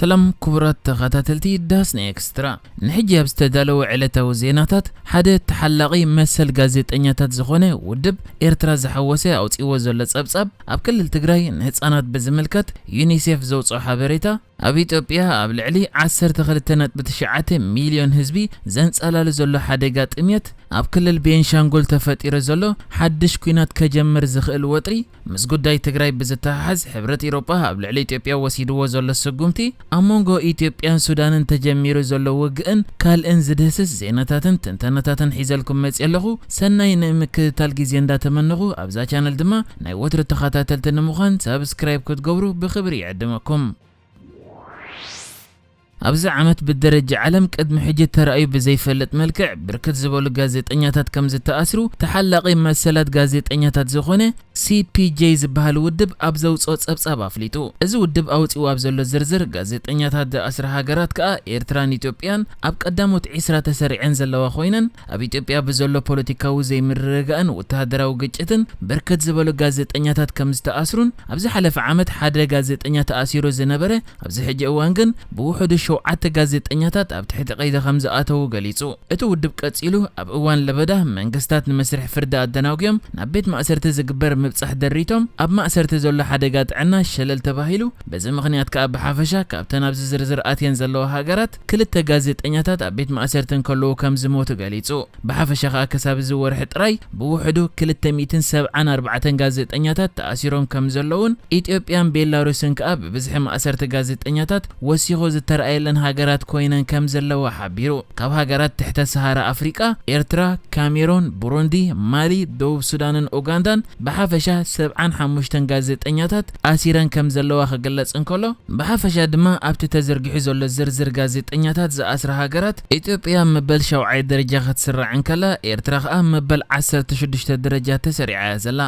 ሰላም ክቡራት ተኸታተልቲ ዳስና ኤክስትራ፣ ንሕጂ ኣብ ዝተዳለወ ዕለታዊ ዜናታት፣ ሓደ ተሓላቒ መሰል ጋዜጠኛታት ዝኾነ ውድብ ኤርትራ ዝሓወሰ ኣውጺእዎ ዘሎ ጸብጻብ፣ ኣብ ክልል ትግራይ ንህጻናት ብዝምልከት ዩኒሴፍ ዘውጽኦ ሓበሬታ፣ ኣብ ኢትዮጵያ ኣብ ልዕሊ ዓሰርተ ክልተ ነጥቢ ትሽዓተ ሚልዮን ህዝቢ ዘንጸላሉ ዘሎ ሓደጋ ጥምየት፣ ኣብ ክልል ቤንሻንጉል ተፈጢሩ ዘሎ ሓድሽ ኲናት ከጀምር ዝኽእል ወጥሪ፣ ምስ ጉዳይ ትግራይ ብዝተሓሓዝ፣ ሕብረት ኤውሮጳ ኣብ ልዕሊ ኢትዮጵያ ወሲድዎ ዘሎ ስጉምቲ፣ ኣብ መንጎ ኢትዮጵያን ሱዳንን ተጀሚሩ ዘሎ ውግእን ካልእን ዝድህስስ ዜናታትን ትንተናታትን ሒዘልኩም መጽየ ኣለኹ። ሰናይ ናይ ምክትታል ግዜ እንዳተመነኹ፣ ኣብዛ ቻነል ድማ ናይ ወትሩ ተኸታተልቲ ንምዃን ሳብስክራይብ ክትገብሩ ብኽብሪ ይዕድመኩም። ኣብዚ ዓመት ብደረጃ ዓለም ቅድሚ ሕጂ ተራእዩ ብዘይፈልጥ መልክዕ ብርክት ዝበሉ ጋዜጠኛታት ከም ዝተኣስሩ ተሓላቒ መሰላት ጋዜጠኛታት ዝኾነ ሲ ፒ ጄ ዝበሃል ውድብ ኣብ ዘውፅኦ ጸብጻብ ኣፍሊጡ። እዚ ውድብ ኣውፂኡ ኣብ ዘሎ ዝርዝር፣ ጋዜጠኛታት ዝኣስራ ሃገራት ከኣ ኤርትራን ኢትዮጵያን ኣብ ቀዳሞት ዒስራ ተሰሪዐን ዘለዋ ኮይነን፣ ኣብ ኢትዮጵያ ብዘሎ ፖለቲካዊ ዘይምርግጋእን ወተሃደራዊ ግጭትን ብርክት ዝበሉ ጋዜጠኛታት ከም ዝተኣስሩን፣ ኣብ ዝሓለፈ ዓመት ሓደ ጋዜጠኛ ተኣሲሩ ዝነበረ፣ ኣብዚ ሕጂ እዋን ግን ብውሕዱ ሸውዓተ ጋዜጠኛታት ኣብ ትሕቲ ቀይዲ ከም ዝኣተዉ ገሊጹ። እቲ ውድብ ቀጺሉ፣ ኣብ እዋን ለበዳ መንግስታት ንመስርሕ ፍርዲ ኣደናጒዮም ናብ ቤት ማእሰርቲ ዝግበር ምብጻሕ ደሪቶም፣ ኣብ ማእሰርቲ ዘሎ ሓደጋ ጥዕና ሸለል ተባሂሉ፣ በዚ ምኽንያት ከኣ ብሓፈሻ ካብተን ኣብዚ ዝርዝር ኣትየን ዘለዋ ሃገራት ክልተ ጋዜጠኛታት ኣብ ቤት ማእሰርቲ እንከለዉ ከም ዝሞቱ ገሊጹ። ብሓፈሻ ከኣ ክሳብ እዚ ወርሒ ጥራይ ብውሕዱ ክልተ ሚእትን ሰብዓን ኣርባዕተን ጋዜጠኛታት ተኣሲሮም ከም ዘለዉን፣ ኢትዮጵያን ቤላሩስን ከኣ ብብዝሒ ማእሰርቲ ጋዜጠኛታት ወሲኹ ዝተረኣየለን ሃገራት ኮይነን ከም ዘለዋ ሓቢሩ። ካብ ሃገራት ትሕተ ሰሃራ ኣፍሪቃ፣ ኤርትራ፣ ካሜሮን፣ ቡሩንዲ፣ ማሊ፣ ደቡብ ሱዳንን ኡጋንዳን ብሓፈሻ ሰብዓን ሓሙሽተን ጋዜጠኛታት ኣሲረን ከም ዘለዋ ክግለጽ እንከሎ፣ ብሓፈሻ ድማ ኣብቲ ተዘርጊሑ ዘሎ ዝርዝር ጋዜጠኛታት ዝኣስራ ሃገራት፣ ኢትዮጵያ መበል ሻውዓይ ደረጃ ክትስራዕ እንከላ፣ ኤርትራ ከኣ መበል ዓሰርተ ሽዱሽተ ደረጃ ተሰሪዓ እያ ዘላ።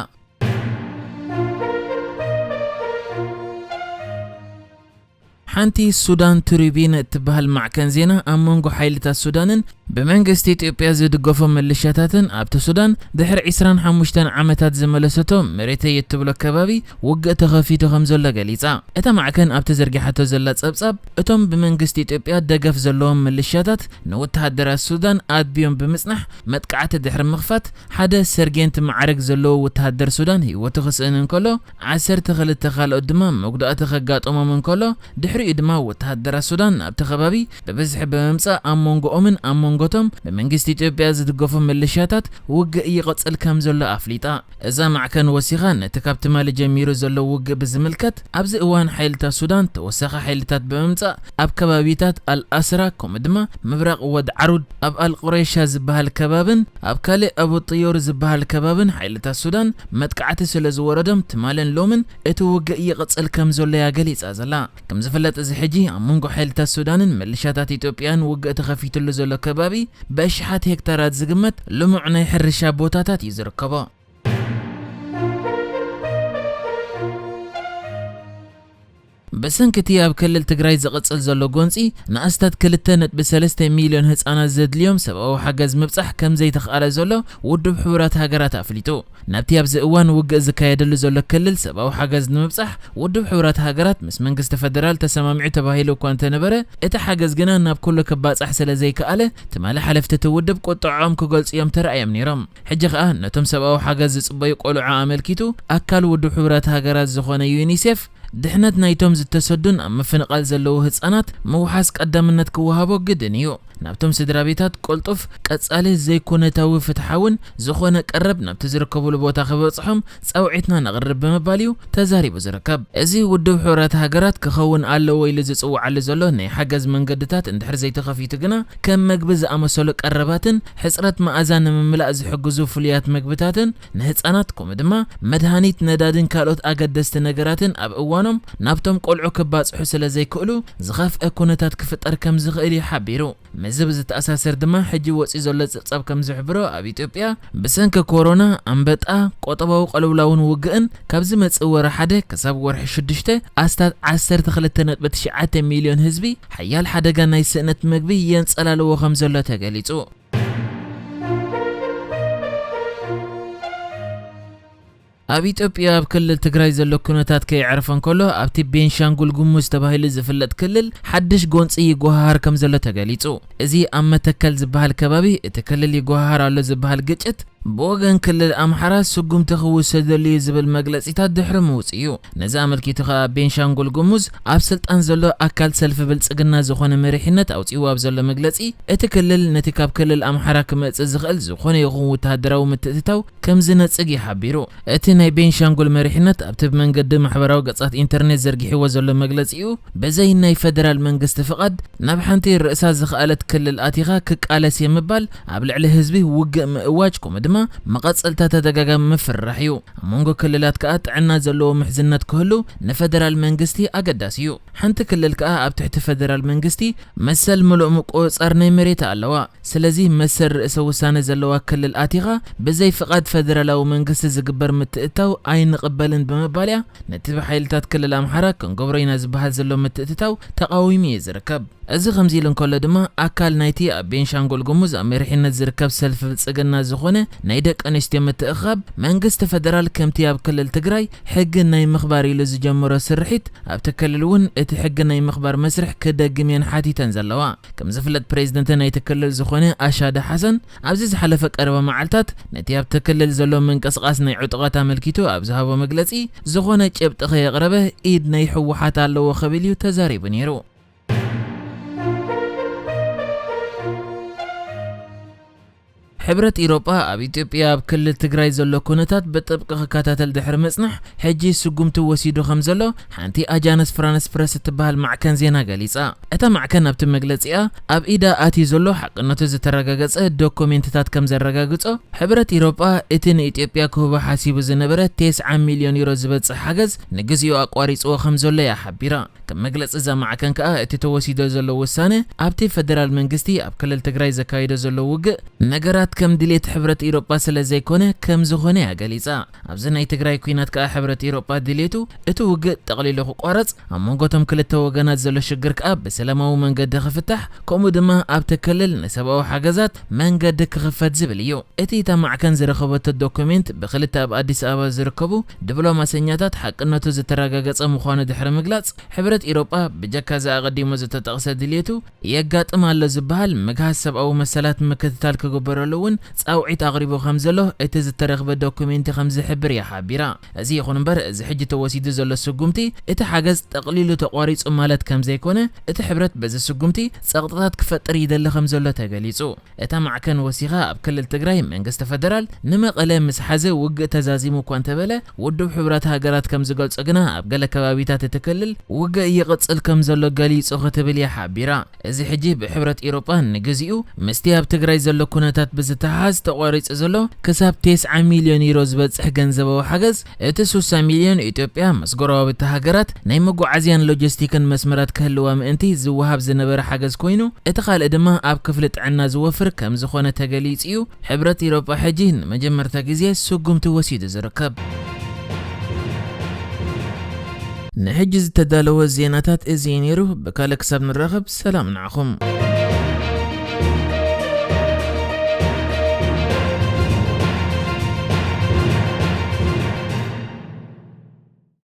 ሓንቲ ሱዳን ትሪቢን እትበሃል ማዕከን ዜና፣ ኣብ መንጎ ሓይልታት ሱዳንን ብመንግስቲ ኢትዮጵያ ዝድገፎ ምልሻታትን ኣብቲ ሱዳን ድሕሪ ዒስራን ሓሙሽተን ዓመታት ዝመለሰቶ መሬተይ እትብሎ ከባቢ ውግእ ተኸፊቱ ከም ዘሎ ገሊጻ። እታ ማዕከን ኣብቲ ዘርጊሓቶ ዘላ ጸብጻብ፣ እቶም ብመንግስቲ ኢትዮጵያ ደገፍ ዘለዎም ምልሻታት ንወተሃደራት ሱዳን ኣድብዮም ብምጽናሕ፣ መጥቃዕቲ ድሕሪ ምኽፋት፣ ሓደ ሰርጌንት ማዕረግ ዘለዎ ወተሃደር ሱዳን ህይወቱ ክስእን እንከሎ፣ ዓሰርተ ክልተ ካልኦት ድማ መጉዳእቲ ከጋጠሞም እንከሎ፣ ድሕሪኡ ድማ ወተሃደራት ሱዳን ናብቲ ከባቢ ብብዝሒ ብምምጻእ፣ ኣብ መንጎኦምን ኣብ መንጎቶም ብመንግስቲ ኢትዮጵያ ዝድገፉ ምልሻታት ውግእ ይቕጽል ከም ዘሎ ኣፍሊጣ። እዛ ማዕከን ወሲኻ፣ ነቲ ካብ ትማሊ ጀሚሩ ዘሎ ውግእ ብዝምልከት፣ ኣብዚ እዋን ሓይልታት ሱዳን ተወሳኺ ሓይልታት ብምምጻእ፣ ኣብ ከባቢታት ኣልኣስራ፣ ከምኡ ድማ ምብራቕ ወድ ዓሩድ፣ ኣብ ኣልቁሬሻ ዝበሃል ከባብን ኣብ ካልእ ኣቡ ጥዮር ዝበሃል ከባብን ሓይልታት ሱዳን መጥቃዕቲ ስለ ዝወረዶም፣ ትማልን ሎምን እቲ ውግእ ይቕጽል ከም ዘሎ እያ ገሊጻ ዘላ። ከም ዝፍለጥ፣ እዚ ሕጂ ኣብ መንጎ ሓይልታት ሱዳንን ምልሻታት ኢትዮጵያን ውግእ ተኸፊትሉ ዘሎ ከባቢ፣ ብኣሽሓት ሄክታራት ዝግመት ልሙዕ ናይ ሕርሻ ቦታታት እዩ ዝርከቦ። ብሰንኪ እቲ ኣብ ክልል ትግራይ ዝቕጽል ዘሎ ጎንጺ፣ ንኣስታት ክልተ ነጥቢ ሰለስተ ሚልዮን ህጻናት ዘድልዮም ሰብኣዊ ሓገዝ ምብጻሕ ከም ዘይተኽኣለ ዘሎ ውድብ ሕቡራት ሃገራት ኣፍሊጡ። ናብቲ ኣብዚ እዋን ውግእ ዝካየደሉ ዘሎ ክልል ሰብኣዊ ሓገዝ ንምብጻሕ፣ ውድብ ሕቡራት ሃገራት ምስ መንግስቲ ፈደራል ተሰማሚዑ ተባሂሉ እኳ እንተነበረ፣ እቲ ሓገዝ ግና ናብ ኩሉ ክባጻሕ ስለ ዘይከኣለ፣ ትማሊ ሓለፍቲ እቲ ውድብ ቁጥዐኦም ክገልጹ እዮም ተራእዮም ነይሮም። ሕጂ ከኣ ነቶም ሰብኣዊ ሓገዝ ዝጽበዩ ቆልዑ ኣመልኪቱ፣ ኣካል ውድብ ሕቡራት ሃገራት ዝኾነ ዩኒሴፍ፣ ድሕነት ናይቶም ዝተሰዱን ኣብ ምፍንቓል ዘለዉ ህጻናት ምውሓስ ቀዳምነት ክወሃቦ ግድን እዩ። ናብቶም ስድራ ቤታት ቅልጡፍ፣ ቀጻሊ፣ ዘይኮነታዊ፣ ፍትሓውን ዝኾነ ቀረብ ናብቲ ዝርከብሉ ቦታ ክበጽሖም ጻውዒትና ነቕርብ ብምባል እዩ ተዛሪቡ ዝርከብ። እዚ ውድብ ሕቡራት ሃገራት ክኸውን ኣለዎ ኢሉ ዝጽውዓሉ ዘሎ ናይ ሓገዝ መንገድታት እንድሕር ዘይተኸፊቱ ግና፣ ከም መግቢ ዝኣመሰሉ ቀረባትን ሕጽረት መኣዛ ንምምላእ ዝሕግዙ ፍሉያት መግብታትን ንህጻናት፣ ከምኡ ድማ መድሃኒት፣ ነዳድን ካልኦት ኣገደስቲ ነገራትን ኣብ እዋኖም ናብቶም ቆልዑ ክባጽሑ ስለ ዘይክእሉ፣ ዝኸፍአ ኩነታት ክፍጠር ከም ዝኽእል እዩ ሓቢሩ። ምስዚ ብዝተኣሳሰር ድማ፣ ሕጂ ወጺኡ ዘሎ ጸብጻብ ከም ዝሕብሮ፣ ኣብ ኢትዮጵያ ብሰንኪ ኮሮና፣ ኣንበጣ፣ ቆጠባዊ ቅልውላውን ውግእን፣ ካብ ዝመጽእ ወርሒ ሓደ ክሳብ ወርሒ ሽዱሽተ፣ ኣስታት ዓሰርተ ክልተ ነጥቢ ትሽዓተ ሚልዮን ህዝቢ ሓያል ሓደጋ ናይ ስእነት ምግቢ የንጸላልዎ ከም ዘሎ ተገሊጹ። ኣብ ኢትዮጵያ ኣብ ክልል ትግራይ ዘሎ ኩነታት ከይዕረፈ እንከሎ፣ ኣብቲ ቤንሻንጉል ጉሙዝ ተባሂሉ ዝፍለጥ ክልል ሓድሽ ጎንፂ ይጓሃሃር ከም ዘሎ ተገሊጹ። እዚ ኣብ መተከል ዝበሃል ከባቢ እቲ ክልል ይጓሃሃር ኣሎ ዝበሃል ግጭት፣ ብወገን ክልል ኣምሓራ ስጉምቲ ክውሰደሉ እዩ ዝብል መግለጺታት ድሕሪ ምውጽኡ እዩ። ነዚ ኣመልኪቱ ከኣ ቤንሻንጉል ጉሙዝ ኣብ ስልጣን ዘሎ ኣካል ሰልፊ ብልጽግና ዝኾነ መሪሕነት ኣውጺእዎ ኣብ ዘሎ መግለጺ፣ እቲ ክልል ነቲ ካብ ክልል ኣምሓራ ክመጽእ ዝኽእል ዝኾነ ይኹን ወተሃደራዊ ምትእትታው ከም ዝነጽግ እዩ ሓቢሩ። እቲ ናይ ቤንሻንጉል መሪሕነት ኣብቲ ብመንገዲ ማሕበራዊ ገጻት ኢንተርኔት ዘርጊሕዎ ዘሎ መግለጺኡ፣ በዘይ ናይ ፈደራል መንግስቲ ፍቓድ ናብ ሓንቲ ርእሳ ዝኸኣለት ክልል ኣቲኻ ክቃለስ እየ ምባል፣ ኣብ ልዕሊ ህዝቢ ውግእ ምእዋጅ፣ ከምኡ ድማ መቐጸልታ ተደጋጋሚ ምፍርራሕ እዩ። ኣብ መንጎ ክልላት ከኣ ጥዕና ዘለዎ ምሕዝነት ክህሉ ንፈደራል መንግስቲ ኣገዳሲ እዩ። ሓንቲ ክልል ከኣ ኣብ ትሕቲ ፈደራል መንግስቲ መሰል ምሉእ ምቁጽጻር ናይ መሬታ ኣለዋ። ስለዚ መሰል ርእሰ ውሳነ ዘለዋ ክልል ኣቲኻ ብዘይ ፍቓድ ፈደራላዊ መንግስቲ ዝግበር ምትእትታው ኣይንቕበልን ብምባል እያ ነቲ ብሓይልታት ክልል ኣምሓራ ክንገብሮ ኢና ዝበሃል ዘሎ ምትእትታው ተቓዊሙ እዩ ዝርከብ። እዚ ከምዚ ኢሉ እንከሎ ድማ፣ ኣካል ናይቲ ኣብ ቤንሻንጉል ጉሙዝ ኣብ መሪሕነት ዝርከብ ሰልፊ ብልጽግና ዝኾነ ናይ ደቂ ኣንስትዮ ምትእኽኻብ፣ መንግስቲ ፈደራል ከምቲ ኣብ ክልል ትግራይ ሕጊ ናይ ምኽባር ኢሉ ዝጀመሮ ስርሒት፣ ኣብቲ ክልል እውን እቲ ሕጊ ናይ ምኽባር መስርሕ ክደግም እየን ሓቲተን ዘለዋ። ከም ዝፍለጥ፣ ፕሬዝደንት ናይቲ ክልል ዝኾነ ኣሻደ ሓሰን ኣብዚ ዝሓለፈ ቀረባ መዓልታት ነቲ ኣብቲ ክልል ዘሎ ምንቅስቓስ ናይ ዕጡቓት ኣመልኪቱ ኣብ ዝሃቦ መግለጺ፣ ዝኾነ ጭብጢ ከየቕረበ ኢድ ናይ ህወሓት ኣለዎ ክብል እዩ ተዛሪቡ ነይሩ። ሕብረት ኢሮጳ ኣብ ኢትዮጵያ ኣብ ክልል ትግራይ ዘሎ ኩነታት ብጥብቂ ክከታተል ድሕሪ ምጽናሕ፣ ሕጂ ስጉምቲ ወሲዱ ከም ዘሎ ሓንቲ ኣጃንስ ፍራንስ ፕረስ እትበሃል ማዕከን ዜና ገሊጻ። እታ ማዕከን ኣብቲ መግለጺኣ፣ ኣብ ኢዳ ኣትዩ ዘሎ ሓቅነቱ ዝተረጋገጸ ዶኩሜንትታት ከም ዘረጋግጾ፣ ሕብረት ኢሮጳ እቲ ንኢትዮጵያ ክህቦ ሓሲቡ ዝነበረ ተስዓ ሚልዮን ዩሮ ዝበጽሕ ሓገዝ ንግዚኡ ኣቋሪጽዎ ከም ዘሎ እያ ሓቢራ። ከም መግለጺ እዛ ማዕከን ከኣ፣ እቲ ተወሲዶ ዘሎ ውሳነ ኣብቲ ፈደራል መንግስቲ ኣብ ክልል ትግራይ ዘካይዶ ዘሎ ውግእ ነገራት ከም ድሌት ሕብረት ኢሮጳ ስለ ዘይኮነ ከም ዝኾነ እያ ገሊጻ። ኣብዚ ናይ ትግራይ ኲናት ከኣ ሕብረት ኢሮጳ ድሌቱ እቲ ውግእ ጠቕሊሉ ክቋረጽ፣ ኣብ መንጎ እቶም ክልተ ወገናት ዘሎ ሽግር ከኣ ብሰላማዊ መንገዲ ክፍታሕ፣ ከምኡ ድማ ኣብቲ ክልል ንሰብኣዊ ሓገዛት መንገዲ ክኽፈት ዝብል እዩ። እቲ እታ ማዕከን ዝረኸበቶ ዶኩሜንት ብክልተ ኣብ ኣዲስ ኣበባ ዝርከቡ ዲፕሎማሰኛታት ሓቅነቱ ዝተረጋገጸ ምዃኑ ድሕሪ ምግላጽ፣ ሕብረት ኢሮጳ ብጀካ እዚ ኣቐዲሙ ዝተጠቕሰ ድልየቱ የጋጥም ኣሎ ዝበሃል ምግሃስ ሰብኣዊ መሰላት ምክትታል ክግበረሉ እውን ጻውዒት ኣቕሪቡ ከም ዘሎ እቲ ዝተረኽበ ዶኩሜንቲ ከም ዝሕብር እያ ሓቢራ። እዚ ይኹን እምበር፣ እዚ ሕጂ ተወሲዱ ዘሎ ስጉምቲ እቲ ሓገዝ ጠቕሊሉ ተቋሪጹ ማለት ከም ዘይኮነ፣ እቲ ሕብረት በዚ ስጉምቲ ጸቕጥታት ክፈጥር ይደሊ ከም ዘሎ ተገሊጹ። እታ ማዕከን ወሲኻ፣ ኣብ ክልል ትግራይ መንግስቲ ፈደራል ንመቐለ ምስ ሓዘ ውግእ ተዛዚሙ እኳ እንተበለ፣ ውድብ ሕቡራት ሃገራት ከም ዝገልጾ ግና ኣብ ገለ ከባቢታት እቲ ክልል ውግእ ይቕጽል ከም ዘሎ ገሊጹ ክትብል እያ ሓቢራ። እዚ ሕጂ ብሕብረት ኢሮጳ ንግዚኡ ምስቲ ኣብ ትግራይ ዘሎ ኩነታት ብዝተሓሓዝ ተቋሪጹ ዘሎ ክሳብ ተስዓ ሚልዮን ዩሮ ዝበጽሕ ገንዘባዊ ሓገዝ፣ እቲ ስሳ ሚልዮን ኢትዮጵያ ምስ ጎረባብቲ ሃገራት ናይ መጓዓዝያን ሎጂስቲክን መስመራት ክህልዋ ምእንቲ ዝወሃብ ዝነበረ ሓገዝ ኮይኑ፣ እቲ ካልእ ድማ ኣብ ክፍሊ ጥዕና ዝወፍር ከም ዝኾነ ተገሊጹ እዩ። ሕብረት ኢሮጳ ሕጂ ንመጀመርታ ግዜ ስጉምቲ ወሲዱ ዝርከብ። ንሕጂ ዝተዳለወ ዜናታት እዚ እዩ ነይሩ። ብካልእ ክሳብ ንራኸብ፣ ሰላም ንዓኹም።